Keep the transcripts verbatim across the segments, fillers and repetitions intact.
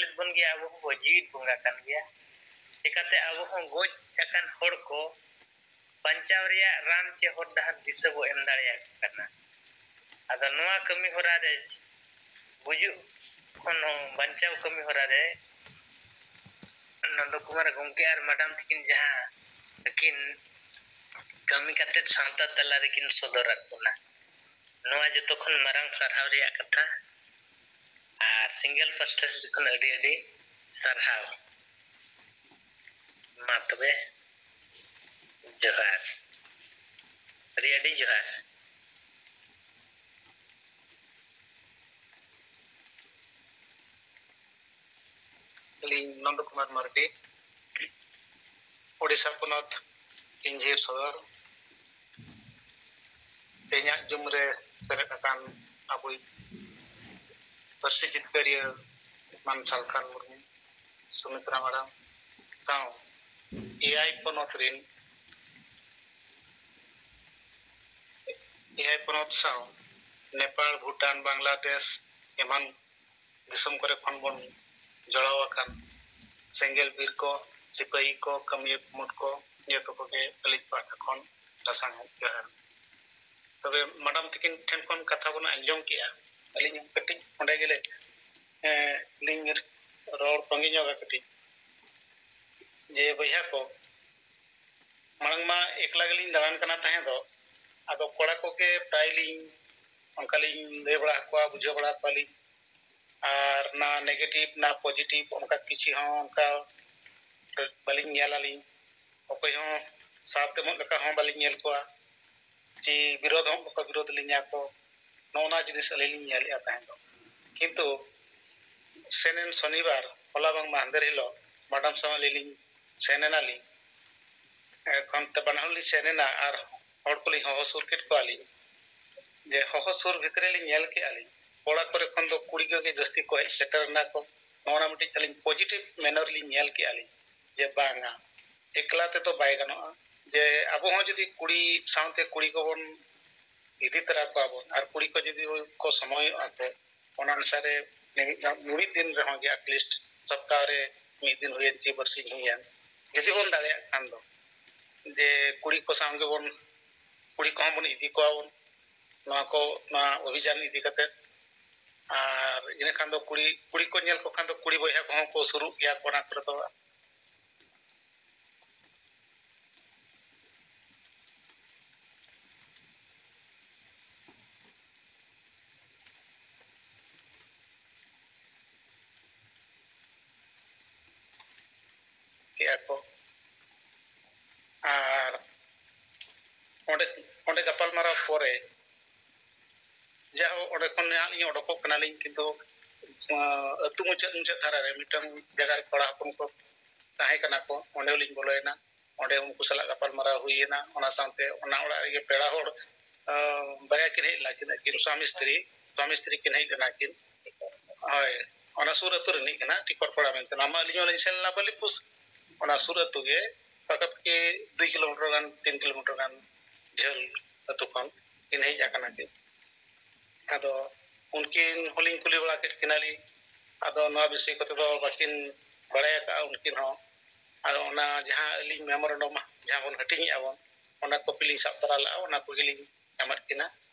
ᱞᱮᱫ ᱵᱚᱱ ᱜᱮᱭᱟ, ᱟᱵᱚ ᱦᱚᱸᱵᱚ ᱡᱤᱣᱤᱫ ᱵᱚᱸᱜᱟ ᱠᱟᱱ ᱜᱮᱭᱟ᱾ ᱪᱤᱠᱟᱹᱛᱮ ᱟᱵᱚ ᱦᱚᱸ ᱜᱚᱡ ᱟᱠᱟᱱ ᱦᱚᱲ ᱠᱚ ᱵᱟᱧᱪᱟᱣ ᱨᱮᱭᱟᱜ ᱨᱟᱱ ᱪᱮ ᱦᱚᱨ ᱰᱟᱦᱟᱨ ᱫᱤᱥᱟᱹ ᱵᱚ ᱮᱢ ᱫᱟᱲᱮᱭᱟᱠᱚ ᱠᱟᱱᱟ᱾ ᱟᱫᱚ ᱱᱚᱣᱟ ᱠᱟᱹᱢᱤ ᱦᱚᱨᱟ ᱨᱮ, ᱜᱩᱡᱩᱜ ᱠᱷᱚᱱ ᱦᱚᱸ ᱵᱟᱧᱪᱟᱣ ᱠᱟᱹᱢᱤ ᱦᱚᱨᱟ ᱨᱮ ᱱᱚᱱᱫᱚ ᱠᱩᱢᱟᱨ ᱜᱚᱢᱠᱮ ᱟᱨ ᱢᱟᱰᱟᱢ ᱛᱟᱹᱠᱤᱱ ᱡᱟᱦᱟᱸ ᱟᱹᱠᱤᱱ ᱠᱟᱹᱢᱤ ᱠᱟᱛᱮᱫ ᱥᱟᱶᱛᱟ ᱛᱟᱞᱟ ᱨᱮᱠᱤᱱ ᱥᱚᱫᱚᱨᱟᱫ ᱵᱚᱱᱟ, ᱱᱚᱣᱟ ᱡᱚᱛᱚ ᱠᱷᱚᱱ ᱢᱟᱨᱟᱝ ᱥᱟᱨᱦᱟᱣ ᱨᱮᱭᱟᱜ ᱠᱟᱛᱷᱟ᱾ ᱟᱨ ᱥᱤᱝᱜᱮᱞ ᱯᱟᱥᱴᱟ ᱥᱮᱫ ᱠᱷᱚᱱ ᱟᱹᱰᱤ ᱟᱹᱰᱤ ᱥᱟᱨᱦᱟᱣ᱾ ᱢᱟ ᱛᱚᱵᱮ, ᱡᱚᱦᱟᱨ, ᱟᱹᱰᱤ ᱟᱹᱰᱤ ᱡᱚᱦᱟᱨ᱾ ᱟᱹᱞᱤᱧ ᱱᱚᱱᱫᱚ ᱠᱩᱢᱟᱨ ᱢᱟᱨᱰᱤ, ᱳᱰᱤᱥᱟ ᱯᱚᱱᱚᱛ ᱤᱧᱡᱷᱤᱨ ᱥᱚᱫᱚᱨ᱾ ᱛᱮᱦᱮᱧᱟᱜ ᱡᱩᱢ ᱨᱮ ᱥᱮᱞᱮᱫ ᱟᱠᱟᱱ ᱟᱵᱚᱭᱤᱡ ᱯᱟᱹᱨᱥᱤ ᱡᱤᱛᱠᱟᱹᱨᱤᱭᱟᱹ ᱢᱟᱱ ᱥᱟᱞᱠᱷᱟᱱ ᱢᱩᱨᱢᱩ, ᱥᱩᱢᱤᱛᱨᱟ ᱢᱟᱨᱟᱝ ᱥᱟᱶ ᱮᱭᱟᱭ ᱯᱚᱱᱚᱛ ᱨᱤᱱ, ᱮᱭᱟᱭ ᱯᱚᱱᱚᱛ ᱥᱟᱶ ᱱᱮᱯᱟᱲ, ᱵᱷᱩᱴᱟᱱ, ᱵᱟᱝᱞᱟᱫᱮᱥ ᱮᱢᱟᱱ ᱫᱤᱥᱚᱢ ᱠᱚᱨᱮ ᱠᱷᱚᱱ ᱵᱚᱱ ᱡᱚᱲᱟᱣ ᱟᱠᱟᱱ ᱥᱮᱸᱜᱮᱞ ᱵᱤᱨ ᱠᱚ, ᱥᱤᱯᱟᱹᱦᱤ ᱠᱚ, ᱠᱟᱹᱢᱤᱭᱟᱹ ᱠᱩᱢᱩᱴ ᱠᱚ, ᱡᱚᱛᱚ ᱠᱚᱜᱮ ᱟᱹᱞᱤᱧ ᱯᱟᱦᱴᱟ ᱠᱷᱚᱱ ᱞᱟᱥᱟᱝ ᱡᱚᱦᱟᱨ᱾ ᱛᱚᱵᱮ ᱢᱟᱰᱟᱢ ᱛᱟᱹᱠᱤᱱ ᱴᱷᱮᱱ ᱠᱷᱚᱱ ᱠᱟᱛᱷᱟ ᱵᱚᱱ ᱟᱸᱡᱚᱢ ᱠᱮᱜᱼᱟ, ᱟᱹᱞᱤᱧ ᱦᱚᱸ ᱠᱟᱹᱴᱤᱡ ᱚᱸᱰᱮ ᱜᱮᱞᱮ, ᱮᱸ, ᱞᱤᱧ ᱨᱚᱲ ᱛᱚᱸᱜᱮ ᱧᱚᱜᱟ ᱠᱟᱹᱴᱤᱡ, ᱡᱮ ᱵᱚᱭᱦᱟ ᱠᱚ, ᱢᱟᱲᱟᱝ ᱢᱟ ᱮᱠᱞᱟ ᱜᱮᱞᱤᱧ ᱫᱟᱬᱟᱱ ᱠᱟᱱᱟ ᱛᱟᱦᱮᱸ ᱫᱚ, ᱟᱫᱚ ᱠᱚᱲᱟ ᱠᱚᱜᱮ ᱯᱨᱟᱭ ᱞᱤᱧ ᱚᱱᱠᱟ ᱞᱤᱧ ᱞᱟᱹᱭ ᱵᱟᱲᱟ ᱟᱠᱚᱣᱟ, ᱵᱩᱡᱷᱟᱹᱣ ᱵᱟᱲᱟ ᱟᱠᱚᱣᱟᱞᱤᱧ᱾ ᱟᱨ ᱱᱟ negative ᱱᱟ positive ᱚᱱᱠᱟ ᱠᱤᱪᱷᱩ ᱦᱚᱸ ᱚᱱᱠᱟ ᱵᱟᱹᱞᱤᱧ ᱧᱮᱞ ᱟᱹᱞᱤᱧ᱾ ᱚᱠᱚᱭ ᱦᱚᱸ ᱥᱟᱨ ᱛᱮᱢᱚᱜ ᱞᱮᱠᱟ ᱦᱚᱸ ᱵᱟᱹᱞᱤᱧ ᱧᱮᱞ ᱠᱚᱣᱟ, ᱪᱮ ᱵᱤᱨᱳᱫᱷ ᱦᱚᱸ ᱵᱟᱠᱚ ᱵᱤᱨᱳᱫᱷ ᱞᱤᱧᱟ ᱠᱚ᱾ ᱱᱚᱜᱼᱚ ᱱᱟ ᱡᱤᱱᱤᱥ ᱟᱹᱞᱤᱧ ᱞᱤᱧ ᱧᱮᱞᱮᱫᱼᱟ ᱛᱟᱦᱮᱸ ᱫᱚ᱾ ᱠᱤᱱᱛᱩ ᱥᱮᱱᱮᱱ ᱥᱚᱱᱤᱵᱟᱨ, ᱦᱚᱞᱟ ᱵᱟᱝ ᱢᱟᱦᱫᱮᱨ ᱦᱤᱞᱳᱜ ᱢᱟᱰᱟᱢ ᱥᱟᱶ ᱟᱹᱞᱤᱧ ᱞᱤᱧ ᱥᱮᱱ ᱮᱱᱟᱞᱤᱧ᱾ ᱮᱠᱷᱚᱱ ᱛᱮ ᱵᱟᱱᱟ ᱦᱚᱲ ᱞᱤᱧ ᱥᱮᱱ ᱮᱱᱟ ᱟᱨ ᱦᱚᱲ ᱠᱚᱞᱤᱧ ᱦᱚᱦᱚ ᱥᱩᱨ ᱠᱮᱫ ᱠᱚᱣᱟᱞᱤᱧ᱾ ᱡᱮ ᱦᱚᱦᱚ ᱥᱩᱨ ᱵᱷᱤᱛᱨᱤ ᱞᱤᱧ ᱧᱮᱞ ᱠᱮᱜᱼᱟ ᱞᱤᱧ, ᱠᱚᱲᱟ ᱠᱚᱨᱮ ᱠᱷᱚᱱ ᱫᱚ ᱠᱩᱲᱤ ᱠᱚᱜᱮ ᱡᱟᱹᱥᱛᱤ ᱠᱚ ᱦᱮᱡ ᱥᱮᱴᱮᱨ ᱮᱱᱟ ᱠᱚ᱾ ᱱᱚᱜᱼᱚ ᱱᱟ ᱢᱤᱫᱴᱤᱡ ᱟᱹᱞᱤᱧ positive ᱢᱮᱱᱚᱨ ᱞᱤᱧ ᱧᱮᱞ ᱠᱮᱜᱼᱟ ᱞᱤᱧ, ᱡᱮ ᱵᱟᱝᱟ, ᱮᱠᱞᱟ ᱛᱮᱫᱚ ᱵᱟᱭ ᱜᱟᱱᱚᱜᱼᱟ᱾ ᱡᱮ ᱟᱵᱚ ᱦᱚᱸ ᱡᱩᱫᱤ ᱠᱩᱲᱤ ᱥᱟᱶᱛᱮ ᱠᱩᱲᱤ ᱠᱚᱵᱚᱱ ᱤᱫᱤ ᱛᱚᱨᱟ ᱠᱚᱣᱟ ᱵᱚᱱ, ᱟᱨ ᱠᱩᱲᱤ ᱠᱚ ᱡᱩᱫᱤ ᱠᱚ ᱥᱚᱢᱚᱭᱚᱜᱼᱟ ᱠᱚ, ᱚᱱᱟ ᱚᱱᱩᱥᱟᱨᱮ ᱢᱤᱢᱤᱫ ᱫᱷᱟᱣ, ᱢᱤᱢᱤᱫ ᱫᱤᱱ ᱨᱮᱦᱚᱸ ᱜᱮ, at least ᱥᱚᱯᱛᱟᱦᱚ ᱨᱮ ᱢᱤᱫ ᱫᱤᱱ ᱦᱩᱭᱮᱱ ᱪᱮ ᱵᱟᱨᱥᱤᱧ ᱦᱩᱭᱮᱱ, ᱡᱩᱫᱤ ᱵᱚᱱ ᱫᱟᱲᱮᱭᱟᱜ ᱠᱷᱟᱱ ᱫᱚ, ᱡᱮ ᱠᱩᱲᱤ ᱠᱚ ᱥᱟᱶ ᱜᱮᱵᱚᱱ, ᱠᱩᱲᱤ ᱠᱚᱦᱚᱸ ᱵᱚᱱ ᱤᱫᱤ ᱠᱚᱣᱟ ᱵᱚᱱ ᱱᱚᱣᱟ ᱠᱚ, ᱱᱚᱣᱟ ᱚᱵᱷᱤᱡᱟᱱ ᱤᱫᱤ ᱠᱟᱛᱮ᱾ ᱟᱨ ᱤᱱᱟᱹ ᱠᱷᱟᱱ ᱫᱚ ᱠᱩᱲᱤ, ᱠᱩᱲᱤ ᱠᱚ ᱧᱮᱞ ᱠᱚ ᱠᱷᱟᱱ ᱫᱚ ᱠᱩᱲᱤ ᱵᱚᱭᱦᱟ ᱠᱚᱦᱚᱸ ᱠᱚ ᱥᱩᱨᱩᱜ ᱜᱮᱭᱟ ᱠᱚ ᱚᱱᱟ ᱠᱚᱨᱮ ᱫᱚ᱾ ᱠᱮᱜᱼᱟ ᱠᱚ᱾ ᱟᱨ ᱚᱸᱰᱮ, ᱚᱸᱰᱮ ᱜᱟᱯᱟᱞᱢᱟᱨᱟᱣ ᱯᱚᱨᱮ, ᱡᱟᱭᱦᱳᱠ, ᱚᱸᱰᱮ ᱠᱷᱚᱱ ᱦᱟᱸᱜ ᱞᱤᱧ ᱚᱰᱚᱠᱚᱜ ᱠᱟᱱᱟᱞᱤᱧ, ᱠᱤᱱᱛᱩ, ᱟᱸ, ᱟᱹᱛᱩ ᱢᱩᱪᱟᱹᱫ, ᱢᱩᱪᱟᱹᱫ ᱫᱷᱟᱨᱟ ᱨᱮ ᱢᱤᱫᱴᱟᱝ ᱡᱟᱭᱜᱟ ᱨᱮ ᱠᱚᱲᱟ ᱦᱚᱯᱚᱱ ᱠᱚ ᱛᱟᱦᱮᱸ ᱠᱟᱱᱟ ᱠᱚ, ᱚᱸᱰᱮ ᱦᱚᱸᱞᱤᱧ ᱵᱚᱞᱚᱭᱮᱱᱟ᱾ ᱚᱸᱰᱮ ᱩᱱᱠᱩ ᱥᱟᱞᱟᱜ ᱜᱟᱯᱟᱞᱢᱟᱨᱟᱣ ᱦᱩᱭᱮᱱᱟ᱾ ᱚᱱᱟ ᱥᱟᱶᱛᱮ ᱚᱱᱟ ᱚᱲᱟᱜ ᱨᱮᱜᱮ ᱯᱮᱲᱟ ᱦᱚᱲ, ᱟᱸ, ᱵᱟᱨᱭᱟ ᱠᱤᱱ ᱦᱮᱡ ᱞᱮᱱᱟ, ᱠᱤᱱ ᱥᱣᱟᱢᱤ ᱥᱛᱨᱤ, ᱥᱣᱟᱢᱤ ᱥᱛᱨᱤ ᱠᱤᱱ ᱦᱮᱡ ᱞᱮᱱᱟ ᱠᱤᱱ᱾ ᱦᱳᱭ, ᱚᱱᱟ ᱥᱩᱨ ᱟᱹᱛᱩ ᱨᱤᱱᱤᱡ ᱠᱟᱱᱟ, ᱴᱤᱠᱚᱨᱯᱟᱲᱟ ᱢᱮᱱᱛᱮ᱾ ᱱᱚᱣᱟ ᱢᱟ ᱟᱹᱞᱤᱧ ᱦᱚᱸᱞᱤᱧ ᱥᱮᱱ ᱞᱮᱱᱟ ᱵᱟᱹᱞᱤᱯᱩᱥ, ᱚᱱᱟ ᱥᱩᱨ ᱟᱹᱛᱩ ᱜᱮ, ᱯᱟᱠᱟᱯᱟᱠᱤ ᱫᱩᱭ ᱠᱤᱞᱳᱢᱤᱴᱟᱨ ᱜᱟᱱ, ᱛᱤᱱ ᱠᱤᱞᱳᱢᱤᱴᱟᱨ ᱜᱟᱱ ᱡᱷᱟᱹᱞ ᱟᱹᱛᱩ ᱠᱷᱚᱱ ᱠᱤᱱ ᱦᱮᱡ ᱟᱠᱟᱱᱟ ᱠᱤᱱ᱾ ᱟᱫᱚ ᱩᱱᱠᱤᱱ ᱦᱚᱸᱞᱤᱧ ᱠᱩᱞᱤ ᱵᱟᱲᱟ ᱠᱮᱫ ᱠᱤᱱᱟᱞᱤᱧ, ᱟᱫᱚ ᱱᱚᱣᱟ ᱵᱤᱥᱚᱭ ᱠᱚᱛᱮ ᱫᱚ ᱵᱟᱹᱠᱤᱱ ᱵᱟᱲᱟᱭ ᱟᱠᱟᱫᱼᱟ ᱩᱱᱠᱤᱱ ᱦᱚᱸ᱾ ᱟᱫᱚ ᱚᱱᱟ ᱡᱟᱦᱟᱸ ᱟᱹᱞᱤᱧ ᱢᱮᱢᱳᱨᱮᱱᱰᱟᱢ ᱡᱟᱦᱟᱸ ᱵᱚᱱ ᱦᱟᱹᱴᱤᱧᱮᱫᱼᱟ ᱵᱚᱱ, ᱚᱱᱟ ᱠᱚᱯᱤ ᱞᱤᱧ ᱥᱟᱵ ᱛᱚᱨᱟ ᱞᱮᱫᱼᱟ, ᱚᱱᱟ ᱠᱚᱜᱮ ᱞᱤᱧ ᱮᱢᱟᱫ ᱠᱤᱱᱟ,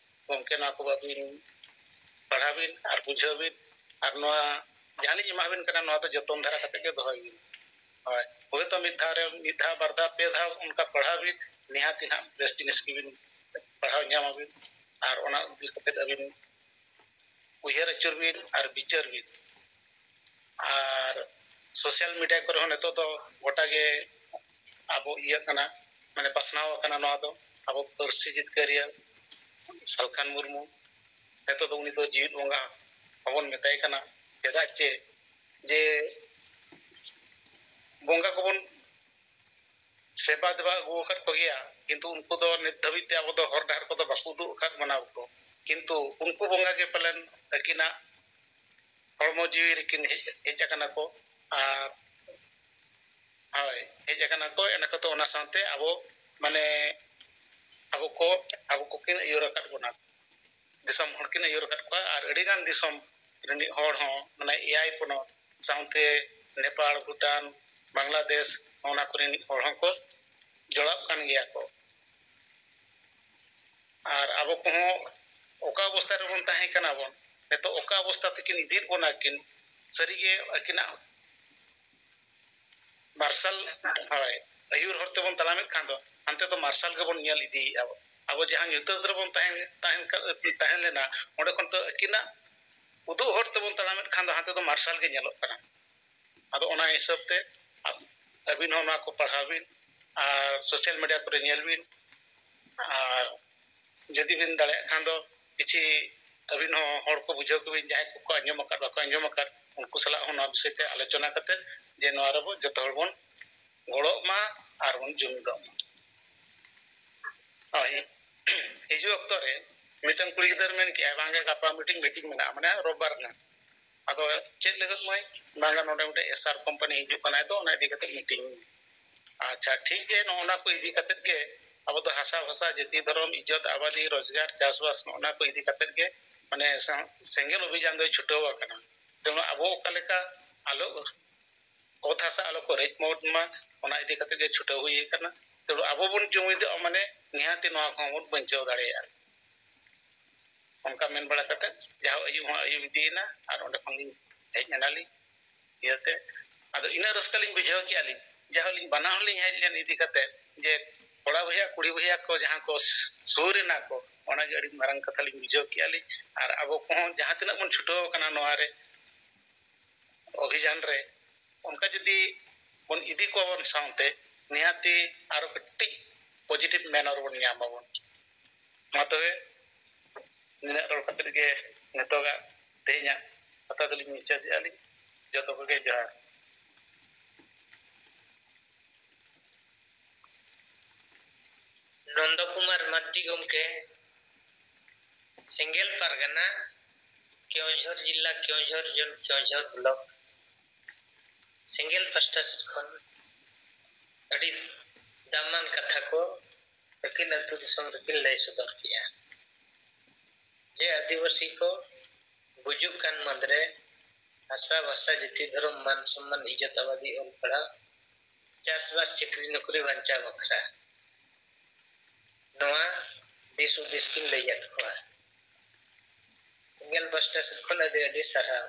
"ᱜᱚᱢᱠᱮ, ᱱᱚᱣᱟ ᱠᱚ ᱟᱹᱵᱤᱱ ᱯᱟᱲᱦᱟᱣ ᱵᱤᱱ ᱟᱨ ᱵᱩᱡᱷᱟᱹᱣ ᱵᱤᱱ, ᱟᱨ ᱱᱚᱣᱟ ᱡᱟᱦᱟᱸ ᱞᱤᱧ ᱮᱢᱟ ᱵᱤᱱ ᱠᱟᱱᱟ, ᱱᱚᱣᱟ ᱫᱚ ᱡᱚᱛᱚᱱ ᱫᱷᱟᱨᱟ ᱠᱟᱛᱮ ᱜᱮ ᱫᱚᱦᱚᱭ ᱵᱤᱱ᱾ ᱦᱳᱭ, ᱦᱳᱭᱛᱳ ᱢᱤᱫ ᱫᱷᱟᱣ ᱨᱮ, ᱢᱤᱫ ᱫᱷᱟᱣ, ᱵᱟᱨ ᱫᱷᱟᱣ, ᱯᱮ ᱫᱷᱟᱣ ᱚᱱᱠᱟ ᱯᱟᱲᱦᱟᱣ ᱵᱤᱱ, ᱱᱤᱦᱟᱹᱛ ᱜᱮ ᱱᱟᱦᱟᱜ ᱵᱮᱥ ᱡᱤᱱᱤᱥ ᱜᱮᱵᱤᱱ ᱯᱟᱲᱦᱟᱣ ᱧᱟᱢ ᱟᱵᱤᱱ, ᱟᱨ ᱚᱱᱟ ᱤᱫᱤ ᱠᱟᱛᱮ ᱟᱹᱵᱤᱱ ᱩᱭᱦᱟᱹᱨ ᱟᱹᱪᱩᱨ ᱵᱤᱱ ᱟᱨ ᱵᱤᱪᱟᱹᱨ ᱵᱤᱱ᱾" ᱟᱨ ᱥᱳᱥᱟᱞ ᱢᱤᱰᱤᱭᱟ ᱠᱚᱨᱮ ᱦᱚᱸ ᱱᱤᱛᱚᱜ ᱫᱚ ᱜᱚᱴᱟ ᱜᱮ ᱟᱵᱚ ᱤᱭᱟᱹ ᱠᱟᱱᱟ, ᱢᱟᱱᱮ ᱯᱟᱥᱱᱟᱣ ᱟᱠᱟᱱᱟ ᱱᱚᱣᱟ ᱫᱚ, ᱟᱵᱚ ᱯᱟᱹᱨᱥᱤ ᱡᱤᱛᱠᱟᱹᱨᱤᱭᱟᱹ ᱥᱟᱞᱠᱷᱟᱱ ᱢᱩᱨᱢᱩ᱾ ᱱᱤᱛᱚᱜ ᱫᱚ ᱩᱱᱤ ᱫᱚ ᱡᱤᱣᱤᱫ ᱵᱚᱸᱜᱟ ᱦᱚᱸᱵᱚᱱ ᱢᱮᱛᱟᱭ ᱠᱟᱱᱟ᱾ ᱪᱮᱫᱟᱜ ᱪᱮ, ᱡᱮ ᱵᱚᱸᱜᱟ ᱠᱚᱵᱚᱱ ᱥᱮᱵᱟ ᱫᱮᱵᱟ ᱟᱹᱜᱩ ᱟᱠᱟᱫ ᱠᱚᱜᱮᱭᱟ, ᱠᱤᱱᱛᱩ ᱩᱱᱠᱩ ᱫᱚ ᱱᱤᱛ ᱫᱷᱟᱹᱵᱤᱡ ᱛᱮ ᱟᱵᱚ ᱫᱚ ᱦᱚᱨ ᱰᱟᱦᱟᱨ ᱠᱚᱫᱚ ᱵᱟᱠᱚ ᱩᱫᱩᱜ ᱟᱠᱟᱫ ᱵᱚᱱᱟ ᱠᱚ᱾ ᱠᱤᱱᱛᱩ ᱩᱱᱠᱩ ᱵᱚᱸᱜᱟ ᱜᱮ ᱯᱟᱞᱮᱱ ᱟᱹᱠᱤᱱᱟᱜ ᱦᱚᱲᱢᱚ ᱡᱤᱣᱤ ᱨᱮᱠᱤᱱ ᱦᱮᱡ, ᱦᱮᱡ ᱟᱠᱟᱱᱟ ᱠᱚ, ᱟᱨ, ᱦᱳᱭ, ᱦᱮᱡ ᱟᱠᱟᱱᱟ ᱠᱚ᱾ ᱮᱱᱟ ᱠᱚ ᱛᱚ ᱚᱱᱟ ᱥᱟᱶᱛᱮ ᱟᱵᱚ, ᱢᱟᱱᱮ, ᱟᱵᱚ ᱠᱚ, ᱟᱵᱚ ᱠᱚᱠᱤᱱ ᱟᱹᱭᱩᱨ ᱟᱠᱟᱫ ᱵᱚᱱᱟ, ᱫᱤᱥᱚᱢ ᱦᱚᱲ ᱠᱤᱱ ᱟᱹᱭᱩᱨ ᱟᱠᱟᱫ ᱠᱚᱣᱟ, ᱟᱨ ᱟᱹᱰᱤ ᱜᱟᱱ ᱫᱤᱥᱚᱢ ᱨᱤᱱᱤᱡ ᱦᱚᱲ ᱦᱚᱸ, ᱢᱟᱱᱮ ᱮᱭᱟᱭ ᱯᱚᱱᱚᱛ ᱥᱟᱶᱛᱮ ᱱᱮᱯᱟᱲ, ᱵᱷᱩᱴᱟᱱ, ᱵᱟᱝᱞᱟᱫᱮᱥ, ᱚᱱᱟ ᱠᱚᱨᱮᱱᱤᱡ ᱦᱚᱲ ᱦᱚᱸᱠᱚ ᱡᱚᱲᱟᱣ ᱠᱟᱱ ᱜᱮᱭᱟ ᱠᱚ᱾ ᱟᱨ ᱟᱵᱚ ᱠᱚᱦᱚᱸ ᱚᱠᱟ ᱚᱵᱚᱥᱛᱟ ᱨᱮᱵᱚᱱ ᱛᱟᱦᱮᱸ ᱠᱟᱱᱟ ᱵᱚᱱ, ᱱᱤᱛᱚᱜ ᱚᱠᱟ ᱚᱵᱚᱥᱛᱟ ᱛᱮᱠᱤᱱ ᱤᱫᱤᱭᱮᱫ ᱵᱚᱱᱟ ᱠᱤᱱ, ᱥᱟᱹᱨᱤᱜᱮ ᱟᱹᱠᱤᱱᱟᱜ ᱢᱟᱨᱥᱟᱞ, ᱦᱳᱭ, ᱟᱹᱭᱩᱨ ᱦᱚᱨ ᱛᱮᱵᱚᱱ ᱛᱟᱲᱟᱢᱮᱫ ᱠᱷᱟᱱ ᱫᱚ ᱦᱟᱱᱛᱮ ᱫᱚ ᱢᱟᱨᱥᱟᱞ ᱜᱮᱵᱚᱱ ᱧᱮᱞ ᱤᱫᱤᱭᱮᱫᱼᱟ᱾ ᱟᱵᱚ ᱡᱟᱦᱟᱸ ᱧᱩᱛᱟᱹᱛ ᱨᱮᱵᱚᱱ ᱛᱟᱦᱮᱸ, ᱛᱟᱦᱮᱸ, ᱛᱟᱦᱮᱸ ᱞᱮᱱᱟ, ᱚᱸᱰᱮ ᱠᱷᱚᱱ ᱫᱚ ᱟᱹᱠᱤᱱᱟᱜ ᱩᱫᱩᱜ ᱦᱚᱨ ᱛᱮᱵᱚᱱ ᱛᱟᱲᱟᱢᱮᱫ ᱠᱷᱟᱱ ᱫᱚ ᱦᱟᱱᱛᱮ ᱫᱚ ᱢᱟᱨᱥᱟᱞ ᱜᱮ ᱧᱮᱞᱚᱜ ᱠᱟᱱᱟ᱾ ᱟᱫᱚ ᱚᱱᱟ ᱦᱤᱥᱟᱹᱵ ᱛᱮ ᱟᱹᱵᱤᱱ ᱦᱚᱸ ᱱᱚᱣᱟ ᱠᱚ ᱯᱟᱲᱦᱟᱣ ᱵᱤᱱ ᱟᱨ social media ᱠᱚᱨᱮ ᱧᱮᱞ ᱵᱤᱱ᱾ ᱟᱨ ᱡᱩᱫᱤ ᱵᱤᱱ ᱫᱟᱲᱮᱭᱟᱜ ᱠᱷᱟᱱ ᱫᱚ ᱠᱤᱪᱷᱤ ᱟᱹᱵᱤᱱ ᱦᱚᱸ ᱦᱚᱲ ᱠᱚ ᱵᱩᱡᱷᱟᱹᱣ ᱠᱚᱵᱤᱱ, ᱡᱟᱦᱟᱸᱭ ᱠᱚᱠᱚ ᱟᱸᱡᱚᱢ ᱟᱠᱟᱫ, ᱵᱟᱠᱚ ᱟᱸᱡᱚᱢ ᱟᱠᱟᱫ, ᱩᱱᱠᱩ ᱥᱟᱞᱟᱜ ᱦᱚᱸ ᱱᱚᱣᱟ ᱵᱤᱥᱚᱭ ᱛᱮ ᱟᱞᱳᱪᱚᱱᱟ ᱠᱟᱛᱮ ᱡᱮ ᱱᱚᱣᱟ ᱨᱮᱵᱚ ᱡᱚᱛᱚ ᱦᱚᱲ ᱵᱚᱱ ᱜᱚᱲᱚᱜ ᱢᱟ ᱟᱨ ᱵᱚᱱ ᱡᱩᱢᱤᱫᱚᱜ ᱢᱟ᱾ ᱦᱳᱭ, ᱦᱤᱡᱩᱜ ᱚᱠᱛᱚ ᱨᱮ ᱢᱤᱫᱴᱟᱝ ᱠᱩᱲᱤ ᱜᱤᱫᱟᱹᱨ ᱢᱮᱱ ᱠᱮᱜᱼᱟᱭ, "ᱵᱟᱝᱜᱮ, ᱜᱟᱯᱟ ᱢᱤᱫᱴᱤᱡ meeting ᱢᱮᱱᱟᱜᱼᱟ, ᱢᱟᱱᱮ ᱨᱳᱵᱵᱟᱨ ᱨᱮᱱᱟᱜ᱾ ᱟᱫᱚ ᱪᱮᱫ ᱞᱟᱹᱜᱤᱫ ᱢᱟᱹᱭ?" "ᱵᱟᱝᱟ, ᱱᱚᱰᱮ ᱢᱤᱫᱴᱮᱡ SR company ᱦᱤᱡᱩᱜ ᱠᱟᱱᱟᱭ, ᱛᱚ ᱚᱱᱟ ᱤᱫᱤ ᱠᱟᱛᱮ meeting." ᱟᱪᱪᱷᱟ, ᱴᱷᱤᱠ ᱜᱮ, ᱱᱚᱜᱼᱚ ᱱᱟ ᱠᱚ ᱤᱫᱤ ᱠᱟᱛᱮ ᱜᱮ ᱟᱵᱚ ᱫᱚ ᱦᱟᱥᱟ ᱵᱷᱟᱥᱟ, ᱡᱟᱹᱛᱤ, ᱫᱷᱚᱨᱚᱢ, ᱤᱡᱽᱡᱚᱛ, ᱟᱵᱟᱫᱤ, ᱨᱳᱡᱽᱜᱟᱨ, ᱪᱟᱥᱵᱟᱥ, ᱱᱚᱜᱼᱚ ᱱᱟ ᱠᱚ ᱤᱫᱤ ᱠᱟᱛᱮ ᱜᱮ, ᱢᱟᱱᱮ, ᱥᱮ-, ᱥᱮᱸᱜᱮᱞ ᱚᱵᱷᱤᱡᱟᱱ ᱫᱚᱭ ᱪᱷᱩᱴᱟᱹᱣ ᱟᱠᱟᱱᱟ᱾ ᱡᱮᱢᱚᱱ ᱟᱵᱚ ᱚᱠᱟ ᱞᱮᱠᱟ ᱟᱞᱚ ᱚᱛ ᱦᱟᱥᱟ ᱟᱞᱚ ᱠᱚ ᱨᱮᱡ ᱢᱚᱴ ᱢᱟ, ᱚᱱᱟ ᱤᱫᱤ ᱠᱟᱛᱮ ᱜᱮ ᱪᱷᱩᱴᱟᱹᱣ ᱦᱩᱭ ᱟᱠᱟᱱᱟ᱾ ᱛᱮ ᱟᱵᱚ ᱵᱚᱱ ᱡᱩᱢᱤᱫᱚᱜᱼᱟ, ᱢᱟᱱᱮ ᱱᱤᱦᱟᱹᱛᱤ ᱱᱚᱣᱟ ᱠᱚᱦᱚᱸ ᱵᱚᱱ ᱵᱟᱧᱪᱟᱣ ᱫᱟᱲᱮᱭᱟᱜᱼᱟ᱾ ᱚᱱᱠᱟ ᱢᱮᱱ ᱵᱟᱲᱟ ᱠᱟᱛᱮ ᱡᱟᱦᱟᱸ ᱟᱹᱭᱩᱵ ᱦᱚᱸ ᱟᱹᱭᱩᱵ ᱤᱫᱤᱭᱮᱱᱟ ᱟᱨ ᱚᱸᱰᱮ ᱠᱷᱚᱱ ᱞᱤᱧ ᱦᱮᱡ ᱮᱱᱟᱞᱤᱧ ᱤᱭᱟᱹᱛᱮ᱾ ᱟᱫᱚ ᱤᱱᱟᱹᱜ ᱨᱟᱹᱥᱠᱟᱹ ᱞᱤᱧ ᱵᱩᱡᱷᱟᱹᱣ ᱠᱮᱜᱼᱟ ᱞᱤᱧ, ᱡᱟᱦᱟᱸ ᱞᱤᱧ ᱵᱟᱱᱟ ᱦᱚᱲ ᱞᱤᱧ ᱦᱮᱡ ᱞᱮᱱ ᱤᱫᱤ ᱠᱟᱛᱮ, ᱡᱮ ᱠᱚᱲᱟ ᱵᱚᱭᱦᱟ ᱠᱩᱲᱤ ᱵᱚᱭᱦᱟ ᱠᱚ ᱡᱟᱦᱟᱸ ᱠᱚ ᱥᱩᱨ ᱮᱱᱟ ᱠᱚ, ᱚᱱᱟᱜᱮ ᱟᱹᱰᱤ ᱢᱟᱨᱟᱝ ᱠᱟᱛᱷᱟ ᱞᱤᱧ ᱵᱩᱡᱷᱟᱹᱣ ᱠᱮᱜᱼᱟ ᱞᱤᱧ᱾ ᱟᱨ ᱟᱵᱚ ᱠᱚᱦᱚᱸ ᱡᱟᱦᱟᱸ ᱛᱤᱱᱟᱹᱜ ᱵᱚᱱ ᱪᱷᱩᱴᱟᱹᱣ ᱟᱠᱟᱱᱟ ᱱᱚᱣᱟ ᱨᱮ, ᱚᱵᱷᱤᱡᱟᱱ ᱨᱮ, ᱚᱱᱠᱟ ᱡᱩᱫᱤ ᱵᱚᱱ ᱤᱫᱤ ᱠᱚᱣᱟ ᱵᱚᱱ ᱥᱟᱶᱛᱮ, ᱱᱤᱦᱟᱹᱛᱤ ᱟᱨᱚ ᱠᱟᱹᱴᱤᱡ positive manner ᱵᱚᱱ ᱧᱟᱢ ᱟᱵᱚᱱ᱾ ᱢᱟ ᱛᱚᱵᱮ, ᱱᱤᱱᱟᱹᱜ ᱨᱚᱲ ᱠᱟᱛᱮ ᱜᱮ ᱱᱤᱛᱚᱜᱟᱜ ᱛᱮᱦᱮᱧᱟᱜ ᱠᱟᱛᱷᱟ ᱫᱚᱞᱤᱧ ᱢᱩᱪᱟᱹᱫᱮᱜᱼᱟ ᱞᱤᱧ᱾ ᱡᱚᱛᱚ ᱠᱚᱜᱮ ᱡᱚᱦᱟᱨ᱾ ᱱᱚᱱᱫᱚ ᱠᱩᱢᱟᱨ ᱢᱟᱨᱰᱤ ᱜᱚᱢᱠᱮ, ᱥᱮᱸᱜᱮᱞ ᱯᱟᱨᱜᱟᱱᱟ, ᱠᱮᱣᱚᱱᱡᱷᱚᱨ ᱡᱤᱞᱟ, ᱠᱮᱣᱚᱱᱡᱷᱚᱨ ᱡᱳᱱ, ᱠᱮᱣᱚᱱᱡᱷᱚᱨ ᱵᱞᱚᱠ, ᱥᱮᱸᱜᱮᱞ ᱯᱟᱥᱴᱟ ᱥᱮᱫ ᱠᱷᱚᱱ ᱟᱹᱰᱤ ᱫᱟᱢᱟᱱ ᱠᱟᱛᱷᱟ ᱠᱚ ᱟᱹᱠᱤᱱ ᱟᱹᱛᱩ ᱫᱤᱥᱚᱢ ᱨᱮᱠᱤᱱ ᱞᱟᱹᱭ ᱥᱚᱫᱚᱨ ᱠᱮᱜᱼᱟ᱾ ᱡᱮ ᱟᱹᱫᱤᱵᱟᱹᱥᱤ ᱠᱚ ᱜᱩᱡᱩᱜ ᱠᱟᱱ ᱢᱟᱫᱽᱨᱮ ᱵᱷᱟᱥᱟ, ᱵᱷᱟᱥᱟ, ᱡᱟᱹᱛᱤ, ᱫᱷᱚᱨᱚᱢ, ᱢᱟᱱ, ᱥᱚᱢᱢᱟᱱ, ᱤᱡᱽᱡᱚᱛ, ᱟᱵᱟᱫᱤ, ᱚᱞ ᱯᱟᱲᱦᱟᱣ, ᱪᱟᱥᱵᱟᱥ, ᱪᱟᱹᱠᱨᱤ, ᱱᱚᱠᱨᱤ ᱵᱟᱧᱪᱟᱣ ᱵᱟᱠᱷᱨᱟ᱾ ᱱᱚᱣᱟ ᱫᱤᱥ ᱦᱩᱫᱤᱥ ᱠᱤᱱ ᱞᱟᱹᱭᱟᱫ ᱠᱚᱣᱟ᱾ ᱥᱮᱸᱜᱮᱞ ᱯᱟᱥᱴᱟ ᱥᱮᱫ ᱠᱷᱚᱱ ᱟᱹᱰᱤ ᱟᱹᱰᱤ ᱥᱟᱨᱦᱟᱣ᱾